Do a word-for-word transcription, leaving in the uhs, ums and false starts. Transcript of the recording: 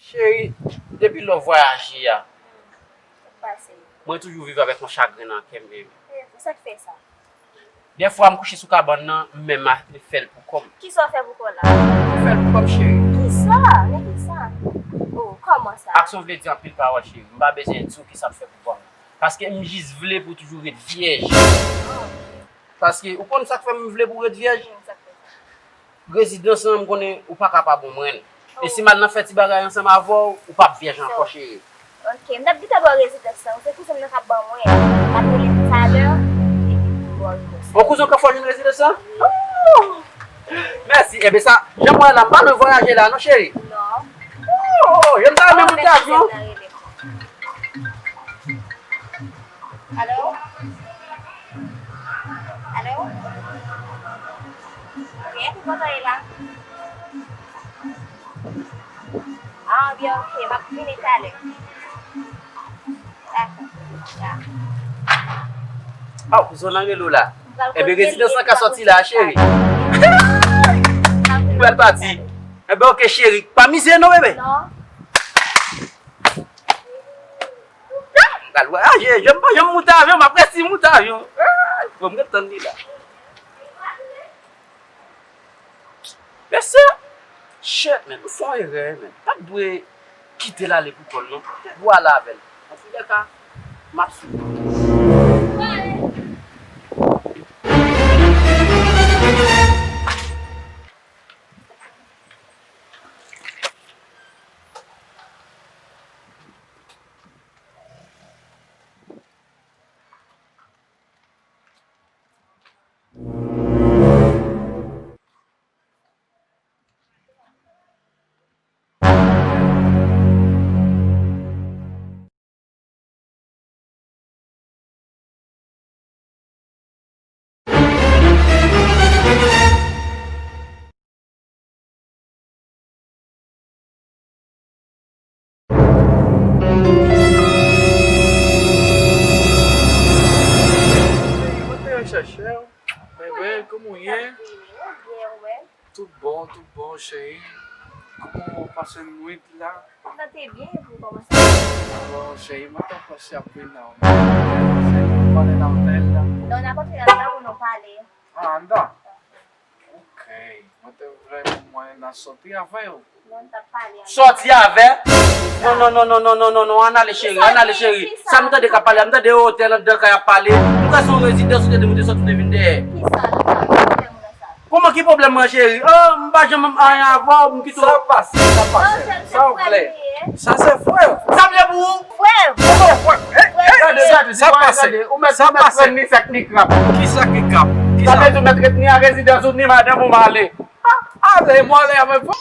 Cheri, depi lè w vwayaje a, Pase. Mwen toujou viv avèk yon chagren nan kè m, baby. Eh, pou sa k fè sa? Dèfwa, m kouche sou kabann nan, m menm a fè l pou kò m. Kisa w fè pou kò w la? M fè l pou kò m, cheri. Kisa? Men kisa? Oh, kòman sa? Aksyon vle di anpil pawòl, cheri. M pa bezwen di w kisa m fè pou kò m. Paske m jis vle pou w toujou ret vyèj. Ah, ok. Paske ou konn sa k fè m vle pou w ret vyèj? Hmm, sa k fè sa? Rezidans lan, m konnen ou pa ka pa ban mwen l. E si m al nan fè ti bagay ansanm avè w, ou p ap vyèj ankò, cheri. Ok, m t ap gentan ba w rezidans lan. Se kouzen m nan k ap ban mwen. M ap rele talè, epi pou m ba w rezidans lan. Bon, kouzen w k ap fè w jwenn rezidans lan? Mèsi. Ebyen sa, jan m wè la, m pa lwen vwayaje la, non, cheri? Non. Oh, jan m ta renmen monte avyon. Alo? Alo? Wi, ki kote w ye la? Ah, byen, ok, m ap vini talè. Dakò. Ya. Oh, zòn nan rele w la. Ebyen, rezidans lan ka sòti la, cheri. M pral pati. Ebyen, ok, cheri. Pa mize non, bebe. Non. M pral vwayaje. Jan m pa janm monte avyon, m ap resi monte avyon. Bon, m ret tann li la. Mesye, shit, man, m fè yon erè, man. M pa t dwe kite l ale pou kò l, non. M te dwe ale avè l. Antoulèka, m ap swiv. Mwen te al chache w. Bebe, kòman w ye? Tout bon, tout bon, cheri. Kòman w pase nwit la? Mwen te byen, epi w kòman sa? Bon, cheri, mwen te panse ap vin nan. Cheri, nou pale nan otèl la. Non, n ap antre anndan pou nou pale. Ah, anndan? Ok. Mwen te vle pou mwen nan soti avè w. Non, n t ap pale anndan. Soti avè? Non, non, non, non, non, non, non, non, ann ale cheri, ann ale cheri. Sa m tande k ap pale a, m tande otèl anndan kay ap pale. M kwè se yon rezidans ou te di m ou te soti, ou te vin dèyè. Kisa, nan sa, ki pwoblèm ou nan sa? Kòman ki pwoblèm mwen, cheri? Oh, m pa janm anyen avè w, m kite w. Sa pase, sa pase. Sa w vle? Sa se frè w. Sa m ye pou ou? Frè m. Frè m. Gade, gade, sa pase. Ou mèt, ou mèt frè m ni sèk ni krab. Kisa ki krab? Kisa? Sa vle di ou mèt ret ni an rezidans ou ni madanm ou m ale. Ah, ale, mwen ale avè frè m.